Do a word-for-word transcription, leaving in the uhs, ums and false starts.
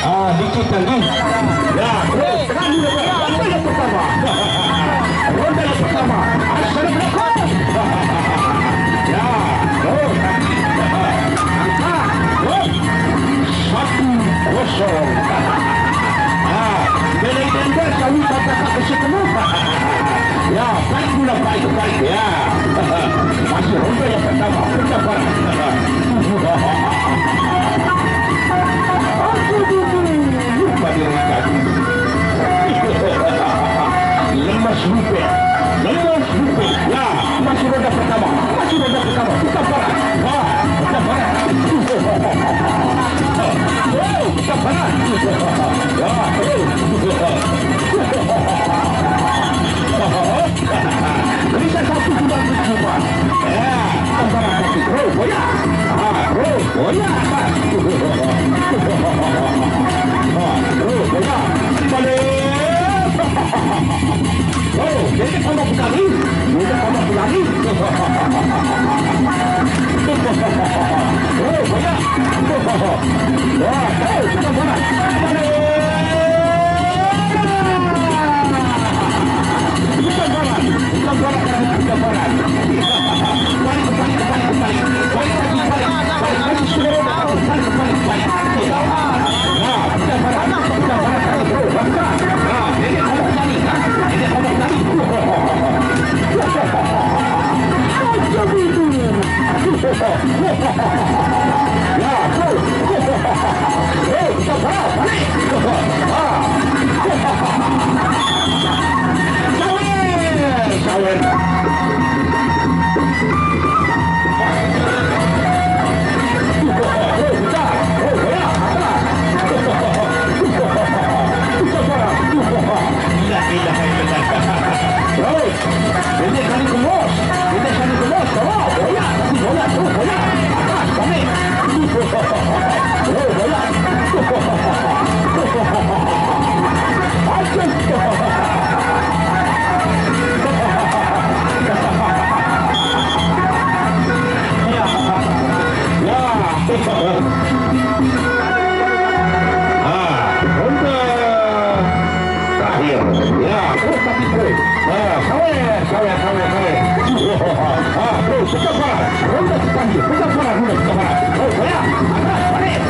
Ah, dikit lagi. Ya, terus. Ronde yang pertama. Ronde yang pertama. Assalamualaikum. Ya, terus. Angkat. Terus. Satu kosong. Ah, bela dendar kami katakan ke setengah. Ya, baik pula, baik, baik. Ya. Masih ronde yang pertama. Pertama. Aduh, lupa diri tadi. Lemas rupa. Lemas rupa. Ya, masih ronde pertama. Masih ronde pertama. Bukan parah. Wah, bukan parah. Oh, bukan parah. Ya, terus. Bisa satu juga berjumpa. Ya, antara satu. Terus, goyang. Ah, terus, goyang. Ah, terus, goyang. Balik. Oh, jadi sama sekali. Jadi sama sekali. Oh, goyang. Wah, oh, sudah bola. Balik. Bukan bola, bukan bola, bukan bola. Balik, balik, balik, balik. Balik lagi, balik. Balik lagi, sudah, balik, balik, balik. Nah, bukan bola, bukan bola, bukan bola. Nah, ini abang tadi, nah, ini abang tadi. Macam itu. Ya, betul. Eh, kita bola, balik. Ah. Sawer, sawer. Terus. Pendek kali kemas. Pendek kali kemas. Tolak. Boyak. Boyak. Terus boyak. Atas. Balik. Terus boyak. Aduh. Ya. Ah, ronde terakhir. Ya, terus tapi terus. Ah, sawer, sawer, sawer, sawer. Ah, terus, pegang parah. Ronde terakhir. Pegang parah, ronde, pegang parah. Oh, saya. Atas, balik.